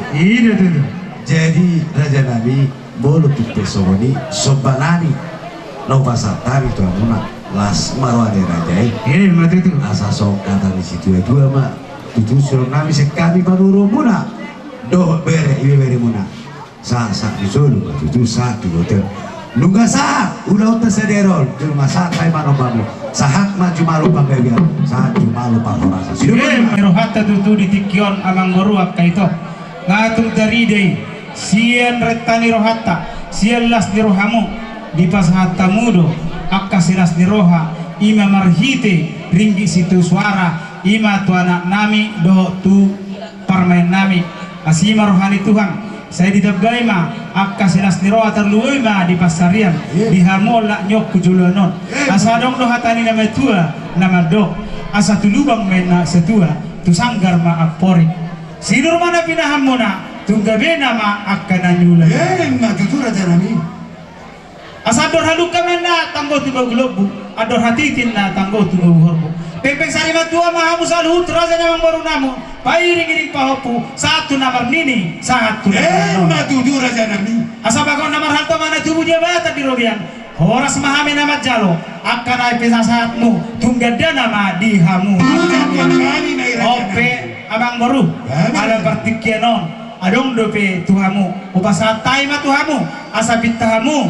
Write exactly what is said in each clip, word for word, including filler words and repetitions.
I do tutu. Jadi raja nami, molo tung pe songon i, somba nami na hupasahat hami tu hamuna, las ma roha ni raja i. Ima tutu. Asa songon hata ni situa-tua ma, tutu songon nami, sian hami panuhormuna dohot bere, ibeberemuna. Sahat-sahat ni solu ma tutu, sahat tu botoon. Nunga sahat ulaonta sadari on, jolma sahat, sai manomba hamu. Sahat ma jumalo panggabean, sahat jumalo parhorasan. Sidung. Ima rohanta tutu di tingki on, amangboru, angka ito. Nga tung tarida i sian renta ni rohanta, sian las ni rohamu, dipasahat hamu do angka silas ni roha, ima marhite ringgit sitio suara, ima tu anak nami dohot tu parumaen nami. Asi ma roha ni Tuhan, sai ditambai ma angka silas ni roha, tarlumobi ma di pansarian, di hamu on lak ni on tu joloan on. Asa adong do hata ni na matua na mandok, asa tu lubang ma inna satua, tu sanggar ma amporik. Sinur ma na pinahanmuna, tung gabena ma angka na niula. Ima tutu raja nami. Asa andor halumpang ma inna tanggo tu bagu lombu, andor hatiti inna tanggo tu bagu horbo. Pengpeng sari matua ma hamu saluhut raja ni amangboru nami, pairing-iring pahompu, sahat tu na marnini, sahat tu na marnono. Ima tutu raja nami. Asa bagot na marhalto ma na tubu di Debata di robean. Horas ma hami na manjalo angka na pinasahatmu, tung gandana ma di hamu. Tung gandana ma di hamu. On pe amangboru, ala partingkian on adong dope tu hamu, hupasahat hami ma tu hamu, asa pinta hamu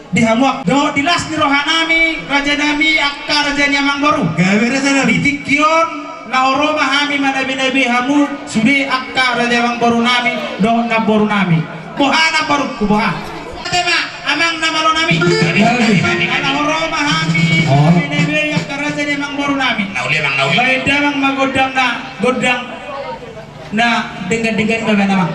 di hamu angka dohot di las ni roha nami, raja nami, angka raja ni amangboru. Gabe raja nami. Di tingki on na ro ma hami manabe-nabe hamu sude angka raja ni amangboru nami dohot namboru nami. Boha namborungku, boha? Ate ma, amang na malo nami. Ala ro ma hami, oh, manabe-nabe angka raja ni amangboru nami. Na uli, amang, na uli. Baen damang ma gondang na, gondang na denggan-denggan i ma baen, amang.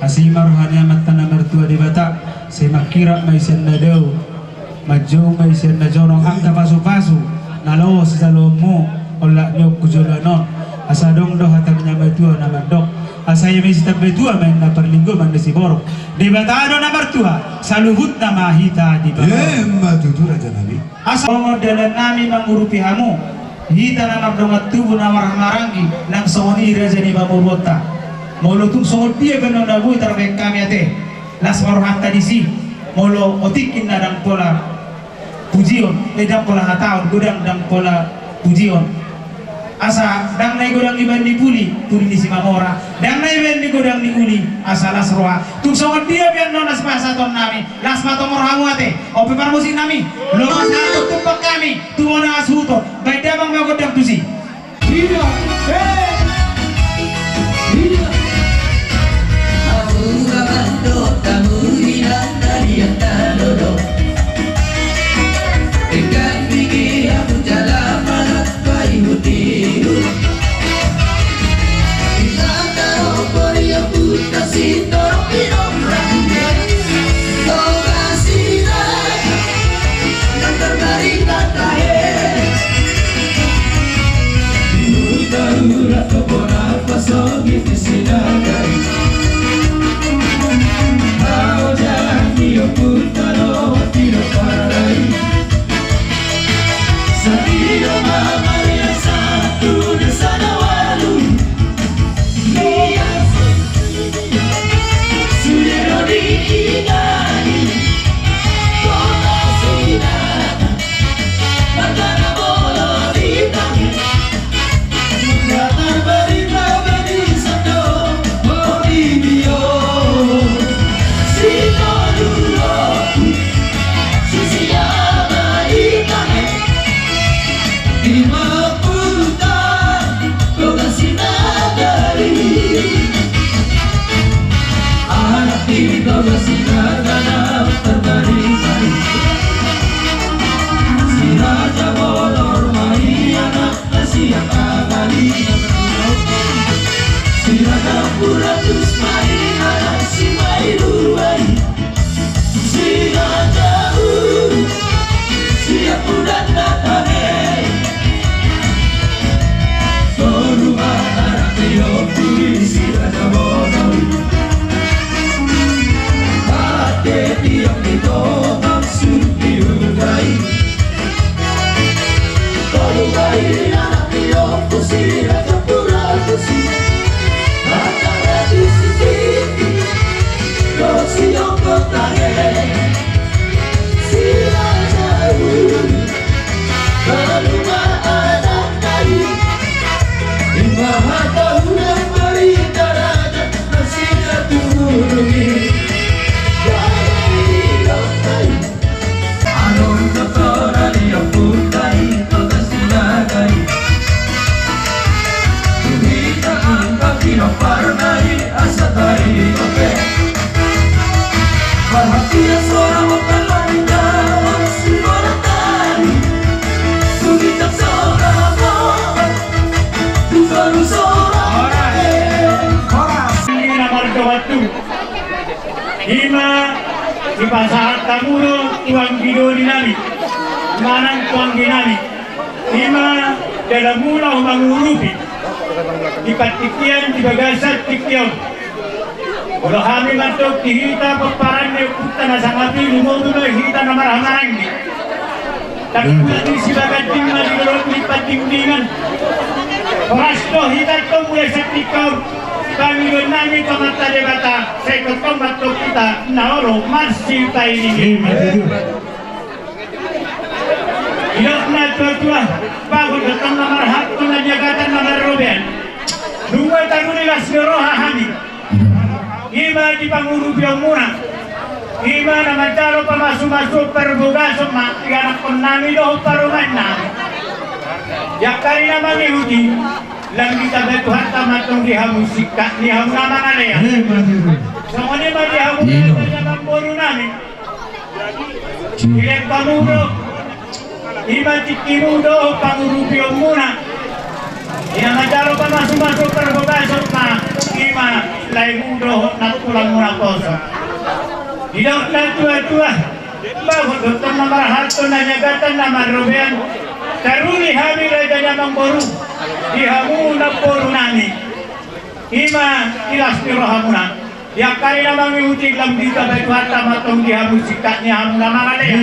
Asi ma roha ni Amanta na martua Debata, sai mangkirap ma i sian na dao, manjou ma i sian na jonok angka pasupasu na laho sijaloonmu, olat ni on tu joloan on. Asa adong do hata ni na matua na mandok, asa i ma i sitambatua ma inna parlinggoman ni siborok. Debata do na martua, saluhutna ma hita dipaborok. Emma tutu raja nami. Asa songon dalan nami mangurupi hamu, hita na mardongan tubu na marhahamaranggi, nang songon i raja ni pamoruonta. Molo tung songon dia pe annon na boi tarbahen hami ate, las ma rohanta disi. Molo otik inna ndang pola pujion, eh, ndang pola hataon, godang ndang pola pujion. Asa ndang na i godang ibaen ni puli, puli ni Simamora. Ndang na i baen ni godang ni uli, asa las roha. Tung songon dia pe annon na sipasahaton nami, las ma tong rohamu ate. On pe parmusik nami. Lomo sahat tu tumpang hami, tu bona hasuhuton. Baen damang ma gondang tusi. Iya, eh, iya. Ahu amang dohot hamu inang, na di antano do. Enggan bege hamu jala manat paihutihut. Di tano Toba i amanta sitorop pinongrange. Toga sinada na tarbaring na tahe. Di huta Ula tobona pasogit ni sinada i. Ahu jani ompunta do tinopa i. Satido ma marina satu desa na ualu. Ia sude do diinani kota sinada. Marga na molo ditangi. Sudah terberita bagi satu. Si Raja Bodor ma i anakna sian Agali. Si Raja Puratus ma i anak si Mailuru i. Si Raja Ulu sian Pudan na Tanei. Tolu ma anak ni ompu i si Raja Bodor. Ate tiang ni tongam suhut ni huta i. Tolu ma i anak ni ompu si Raja Puratus i. Angka na di sititi do si Ongkot Tange. Si Raja Ulu tolu ma anakna i. Ima hata ulang barita raja na sian tu hulu i. Bagai do i. Adong do tora ni ompunta i Toga Sinaga i. Tu hita angka pinomparna i asa taringot be. Parhatian sora motan maninda si bola tari. Tu hita sora motan tu sora sora. Horas, horas. Ima dipasahat hamu do tu anggi doli nami manang tu anggi nami. Ima dalan muna mangurupi di partingkian di bagasan tingki on. Molo hami mandok di hita pomparan ni ompunta na sangap i, lumobi ma hita na marhahamaranggi. Tarlumobi si baganding ma di dolok ni pandingdingan. Horas do hita tong mulai sian tingki on. Pangidoan nami tu Amanta Debata, sai tongtong ma tong hita na olo marsipaingilingan. Didok natuatua, bagot do tong na marhalto, na niagatan na marrobean. Dung i taruli las ni roha hami. Ima di pangurupionmuna. Ima na manjalo pamasumasuon parbogason ma di anakkonnami dohot parumaennami. Di angka ari na mangihut i, lam ditamba Tuhanta ma tong di hamu singkat ni hamu na mangalean. Songon i ma di hamu na mangboru nami. Dilehon hamu do ima tingkimu dohot pangurupionmuna. Ima manjalo pamasumasuon parbogason ma, ima ma lae muna dohot nantulang muna poso. Didok na tua-tua, bagot do tong na marhalto, na niagatan, na marrobean. Taruli hami raja ni amangboru di hamu namboru nami. I ma di las ni rohamuna. Di angka ari na mangihuti lam di tabe Tuhanta ma tong di hamu singkat ni hamu na mangalean.